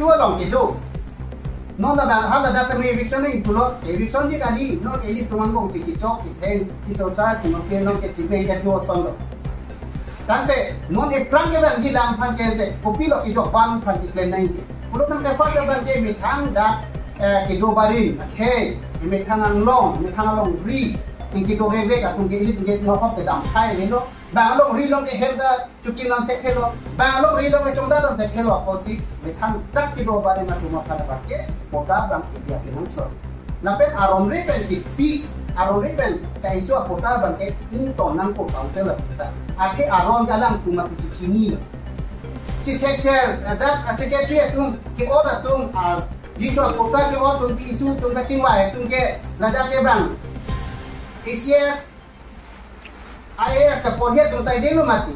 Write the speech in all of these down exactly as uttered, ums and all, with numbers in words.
Chuwa long kedo. Non ladak, ha ladak kami eviction nangji pulo, eviction ji kali, non ilitum angbong si kechok, ketheng, si sosar, si mungkin non ke si meja chuwa son lo. Tangte, non eprang kevangji alam aphan ke te, kopilo kejok abang aphan keklem nangji. Pulo tangte far kevang ke methang dak, eh, kedo barim, akhei, methang along, methang alongri, ning kedo vevek atum ke ilitum ke nohok kedam khai avelo. Bang alongri along ke hem ta chukim nang thekthelo. Bang alongri along ke chongda nang thekthelo. Apotsi methang dak kedo barim atum aphan abang ke patta abang kebi akenangsot. Lapen aron ri pen kepi, aron ri pen kaiso patta abang ke ington nangkok council atum ta. Athe aron ke alangtum masi chichinilo. Si thekser, dak secretary atum ke-ot atum, a, jitu patta ke-ot atum, ke-issue atum, kachingvai atum ke ladak ke bang A C S, I A S kaporhi atum saidelo mati.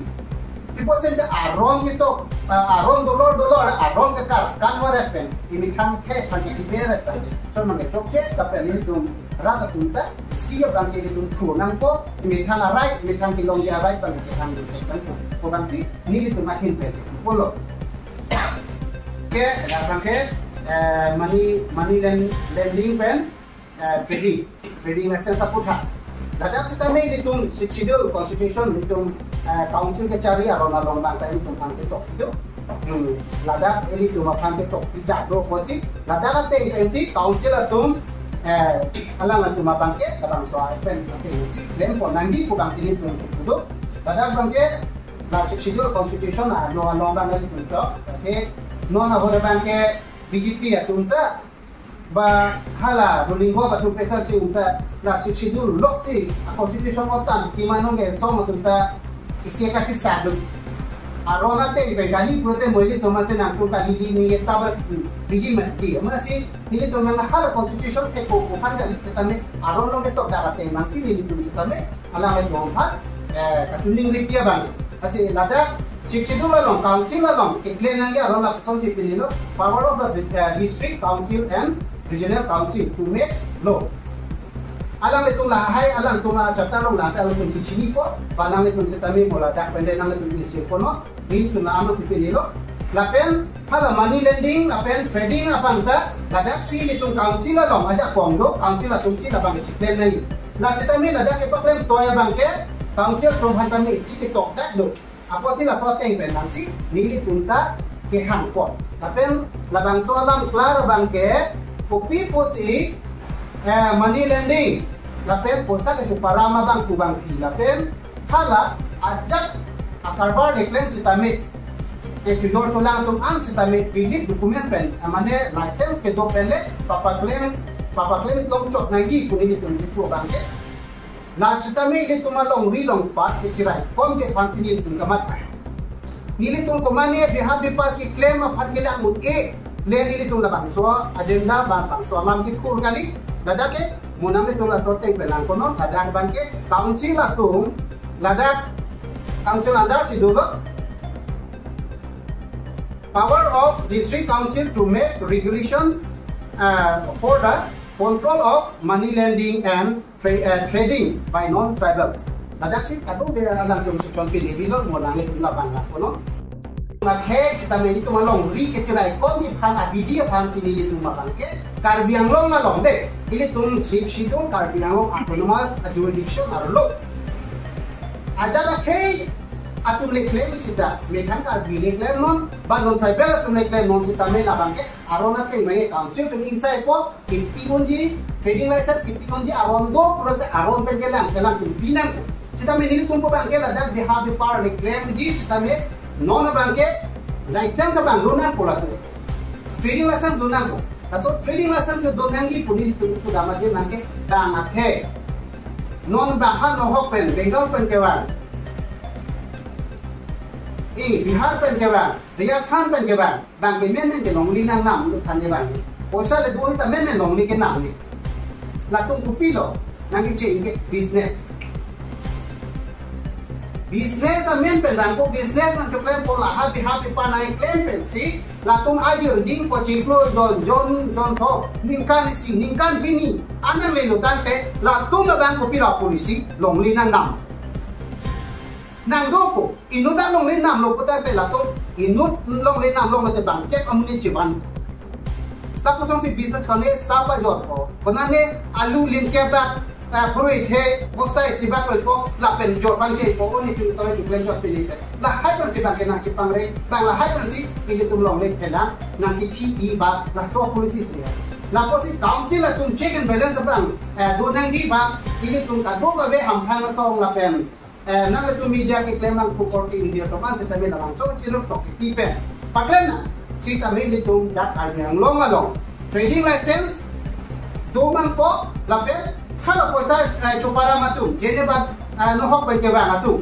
People sende aron ketok, ah, aron dolor dolor, aron kekar, kan waret pen, imethang ke, pagi di beret pen. So, mangkechokche, kapen ilitum rat atum ta, si abang ke ilitum thu nangpo, imethang arai, imethang kelongji arai, pagi chethang di pen, ko bangsi, nelitum ahin pen, pulo. Ke, abang ke, eh, money, money lend-, lending pen, eh, trading, trading license aphuthak. Ladak sitame ilitum Sixth Schedule Constitution ilitum, eh, council kechari aron along abang ta ilitum aphan ketok itu. Hmm, ladak ilitum aphan ketok pijak do apotsi. Ladak ateng pensi council atum, eh, alanglitum abang ke, labangso pen ateng si klem pon nangji pu bangsi ilitum sukudu. Ladak abang ke, la Sixth Schedule Constitution along along abang ilitum tok. Athe, non ahut abang ke B J P atum ta, ba hala ruling go ba tu pesa si unta la Sixth Schedule lok si a constitution otan kimanong ke song atum ta isi ka siksa dun. Aron ateng pen kali pulote mo ilitum asenang atum kali di ni tabar biji mati. Amatsi nelitum nang hala constitution ke ko ko kan kali setame aron along ketok dak ateng nangsi nelitum setame alanglitum aphan, eh, kachiningri pi abang. Lasi ladak Sixth Schedule along, council along, keklem nangji aron lapuson si pinilo, power of the, eh, district council and regional council to make law. Alanglitum lahai, alangtum achapta along lahai, alangtum kechinipo, ba nanglitum setame mo ladak pen le nanglitum isi kono, nelitum amatsi pinilo. Lapen, hala money lending, lapen trading abang ta, ladak si ilitum council along, ajakong do, council atum si labang kechiklem nangji. La sitame ladak kepaklem toi abang ke, council atum aphan tame si ketok dak do. Apotsi laso ateng pen nangsi, nelitum ta kehang pon. Lapen labangso alam klar abang ke, kopi pusi, eh, money lending, lapen poisa kechoparam abang pu bangpi, lapen hala ajat akarbar keklem sitame, kechojor cholang atum an sitame, valid document pen, eh, mane license kedo pen le, papaklem, papaklem longchot nangji pu nelitum kipu abang ke. La sitame ilitum alongri along pat kechirai komji aphansi nelitum kamatha. Nelitum komane bihap bipar keklem aphan kelang un-e le nelitum labangso agenda ba bangso alam kiphur kali. Ladak ke mo nanglitum laso ateng pen lang kono, ladak abang ke council atum, ladak council under si dolo. Power of District Council to make regulation, uh, for the control of money lending and tra-, uh, trading by non-tribals. Ladak si kadokave alangtum si chon pini bilo mo nanglitum labang lang kono. Makhei sitame ilitum alongri kechirai komji aphan abidi aphansi nelitum abang ke Karbi Anglong along de. Ilitum Sixth Schedule Karbi Anglong Autonomous Jurisdiction arlo. Ajat akhei atum le klem sita, methang Karbi le klem non, ba non-tribal atum le klem non sitame labang ke, aron ateng abang ke council atum ingsai po, kepi unji, trading license kepi unji, aron do, pulote aron pen kelang, selang atum pinang. Sitame nelitum pu abang ke ladak bihap bipar le klemji, sitame non abang ke license abang do nangpo latum. Trading license do nangpo. Laso trading license do nangji pu nelitum pu dam adim abang ke, dam akhei. Non bahan nohok pen, Bengal pen kevang. I, Bihar pen kevang, Rajasthan pen kevang, abang ke menmen ke longri nangnam, lo kan kevang. Poisa le do ta menmen longri kenam ni. Latum kopilo, nangkeche-ing ke business. Business amen pen abang ko business nangchoklempo lahai bihap bipar nangklem pensi, latum ajir dingpo chiklo jon, jon, jon tho, ningkan isi, ningkan pini, anang le lo tangte, latum abang kopilo policy, longri nangnam. Nang do ko, inut along le nam lo puta pe latum, inut along le nam lo te bang cek amonit chevan. Lapuson si business kane sapa jor ko. Konane alu lim kebak, eh, purui the, bosai sibak lo ko, lapen jor bang je ko, oni tu soi tu klen jor pini pe. Lahai pensi bang kenang chepangre, bang lahai pensi ilitum along le phelang, nangkethi-i ba, laso policy si. Lapusi council atum check and balance bang, eh, do nangji ba, ilitum kado kave hamphang asong lapen eh, nangtum media keklem abang ku korte India toman sitame labangso chiruk tok kepi pen. Paklem na, sitame ilitum dak Karbi Anglong along trading license do mangpo lapen hala poisa, eh, choparam atum, jene ba, eh, nohok pen kevang atum.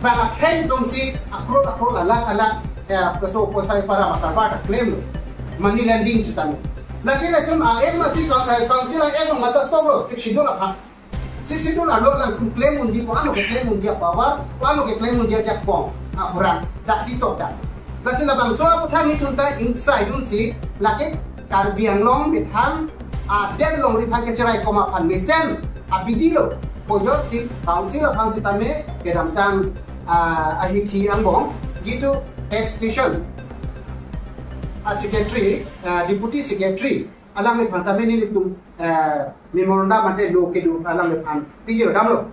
Bang akhei atum si akrot akrot alak alak, eh, poisa poisa param atarbar ta klem lo. Money lending sitame. Lake latum a em masi kong, eh, council a em mata toklo, sixth schedule aphan. Sixth schedule arlo lang klem unji ko, ano keklem unji a power, ko ano keklem unji ajakong, ah, orang, dak si tok dak. Lasi labangso aputhak nelitum ta ingsai dunsi, lake Karbi Anglong methang, ah, adet longri aphan kecherai koma aphan mesen, abidi lo, pojok si, council aphan sitame, kedamtang, ah, ahithi angbong, gitu taxation, ah, secretary, ah, deputy secretary, alangliphan tame nelitum, eh, memorandum mate lo kedo alangliphan pijir damlo.